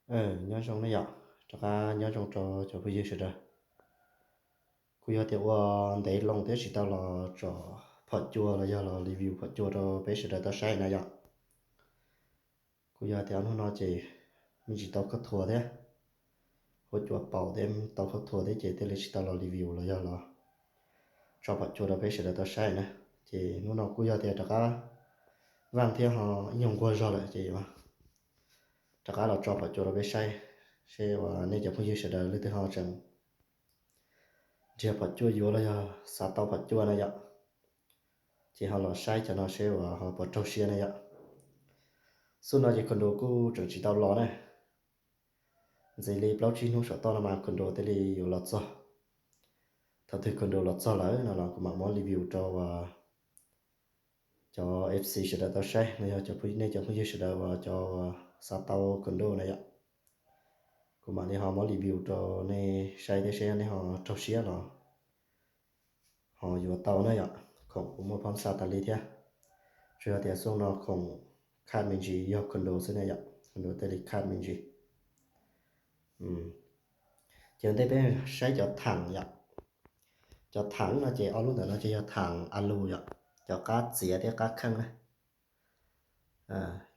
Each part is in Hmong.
Nyob zoo ne yom, rov qab nyob zoo rau cov phooj ywg sawv daws. Kuj yog tias ua ntev loo thiab tsis tau los tso phom cua los yog los review phom cua rau peb sawv daws tau saib na yom. Kuj yog tias ob hnub no ces me ntsis tau khaub thuas thiab, huab cua paus thiab tau khaub thuas thiab ces thiaj li tsis tau los review los yog los tso phom cua rau peb sawv daws tau saib na. Ces hnub no kuj yog tias rov qab vaaj thiab ho ib nyuag nquag zog lawm ces rov qab los tso phom cua rau peb saib, seb uas nej cov phooj ywg sawv daws leej twg ho tseem nrhiav phom cua yuav los yog xav tau phom cua na yom, ces ho los saib cov no seb uas ho puas raug siab na yom. Xub no ces khawv nduas kuj tseem tsis tau los na, ntxiv li plaub tsib hnub saum toj no mas khawv nduas thiaj li yuav los txog. Thaum twg khawv nduas los txog lawm no los kuv mam muab review rau cov F C sawv daws tau saib los yog cov, nej cov phooj ywg sawv daws uas cov xav tau khawv nduas na yom. Kuv mam li ho muab review rau nej saib thiab seb nej ho raug siab los ho yuav tau na yom. Khoom kuv muaj phab xa tas li thiab, tsuas yog tias xub no khoom khaj me ntsis yog khawv nduas xwb na yom, khawv nduas thiaj li khaj me ntsis. Ces ua ntej peb saib cov thaam yom. Cov thaam no ces ob lub ntawm no ces yog thaam a lus yom, cov qab txiav thiab qab kheej na.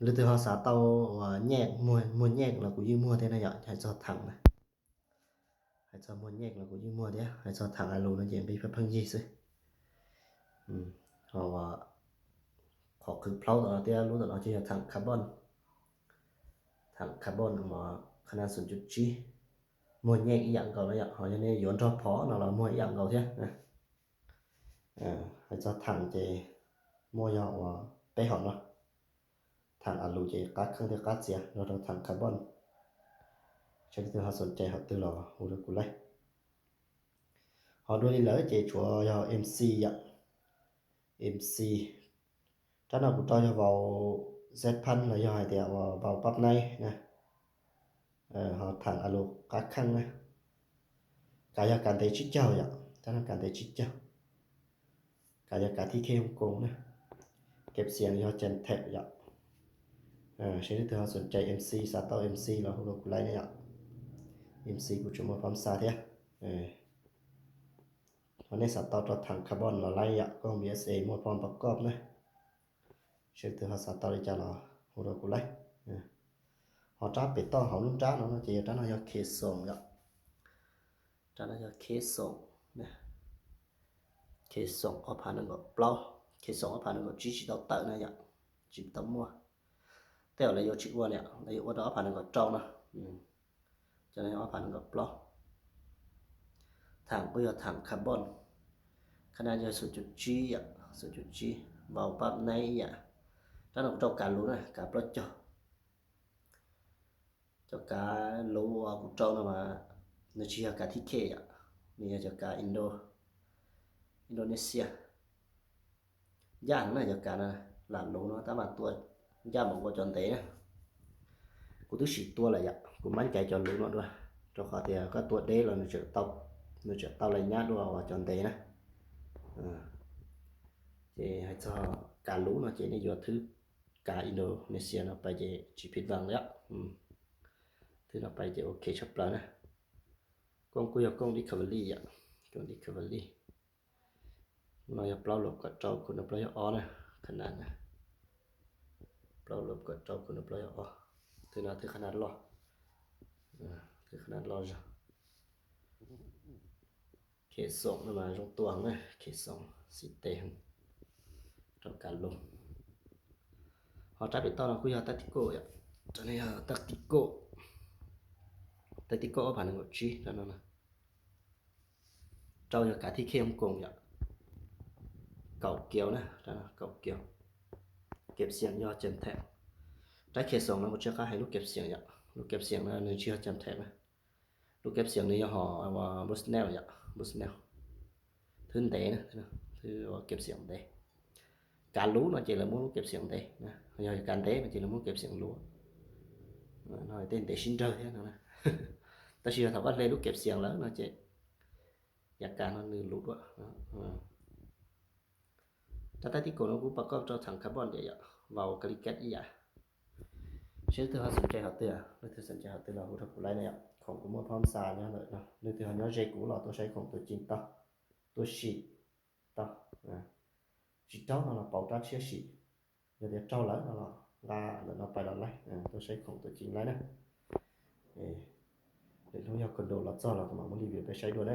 Leej twg ho xav tau uas nyej, muag nyej los kuv yeej muag thiab na yom, hais txog thaam na. Hais txog muag nyej los kuv yeej muag thiab, hais txog thaam a lus no ces nqi pheej pheej yig xwb. Ho qhov qhwv plaub tom no thiab lub tom no ces yog thaam carbon. Thaam carbon uas qhab nab xoom cum tsib, muag nyej ib yam nkaus na yom, ho yog nej yuav nrog phov no los muag ib yam nkaus thiab. Hais txog thaam ces muaj yog uas peb hom no. Thaam a lus ces qab kheej thiab qab txiav nrog rau thaam carbon. Seb leej twg ho xoom cai hom twg los hu rau kuv laij. Ho dua li lawm ces tshuav yog M C yom. M C, rab no kuv rau yog vau Z pab los yog hais tias uas vau pab naib na. Ho thaam a lus qab kheej na. Kav yog kav ntev tsib caug yom, rab no kav ntev tsib caug. Kav yog kav thib khej Hong Kong na. Keb xiam yog Gentex yom. Seb leej twg ho xoom cai M C, xav tau M C los hu rau kuv laij na yom. M C kuv tseem muaj phab xa thiab. Ho nej xav tau rau thaam carbon los laij yom, koj B S A muaj phab pab koj na. Seb leej twg ho xav tau li cas los hu rau kuv laij. Ho rab pem toj hauv lub nrab no no ces yog rab no yog khe xoom yom. Rab no yog khe xoom, khe xoom ob phav nees nkaum plaub, khe xoom ob phav nees nkaum tsib tsis tau tawm na yom, tsis tau muaj. Tej zaum lawv yuav tsis ua na, lawv yuav ua rau ob phav nees nkaum rau no. Cov no ob phav nees nkaum plaub. Thaam kuj yog thaam carbon. Qhab nab yog xoom cum tsib yom, xoom cum tsib, vau pab naib ib yam. Rab no kuv rau kav luv na, kav plaub caug. Cov kav luv uas kuv rau no mas nws tsis yog kav thib khej yom, nws yog cov kav Indo, Indonesia. Ncaj heev na cov kav no, lam luv no tab mas tua ncaj npaum nkaus cov ntev na. Kuv twb sim tua lawm yom, kuv mab caiv cov luv no dua, rau qhov tias koj tua deb los nws tseem tau lais nyab dua uas cov ntev na. Ces hais txog kav luv no ces nej yuav thwb kav Indonesia no pais ces tsis phij vam li. Thwb no pais ces ok tshaj plaws na. Kooj kuj yog kooj Discovery yom, kooj Discovery. No yog plaub lub kaum rau, khum no plaub yog ob na, qhab nab na. Plaub lub kaum rau, khum no plaub yog ob. Thwb no thwb qhab nab loj, thwb qhab nab loj zog. Khe xoom no mas zoo tua na, khe xoom xib teg heev rau kav luv. Ho rab pem toj no kuj yog tactical yom, rab no yog tactical, tactical ob phav nees nkaum tsib rau no na. Rau yog kav thib khej Hong Kong yom, kaum kiaus na, kaum kiaus. Keb xiam yog Gentex. Rab khe xoom no kuv tsis qab hais lub keb xiam yom, lub keb xiam no nws tsis yog Gentex na. Lub keb xiam nws yog hom Bushnell yom, Bushnell. Thwb ntev na, thwb keb xiam ntev. Kav luv no ces lawv muab lub keb xiam ntev, yog kav ntev no ces lawv muab keb xiam luv. No tej ntev sib nrawg thiab no. Tab sis yog thaum koj hle lub keb xiam lawm no ces yav kav no nws luv dua. Rab tactical no kuv pab koj rau thaam carbon tias yom, vau kali kat ib yam. Seb leej twg ho xom ntse hauv twg, leej twg xom ntse hauv twg los hu rau kuv laib na yom. Khoom kuv muaj phab xa nyob ntawm no, leej twg ho nyob ze kuv los tuaj saib khoom tus cim tau, tuaj sim tau. Tsis raug no los pauv rab tshiab sim, yog tias raug lawm no los nqa ntawm no pais los laib, tuaj saib khoom tus cim laib na. Lwm hnub yog kawg nkaus los txog los kuv mam muab li vim peb saib dua na.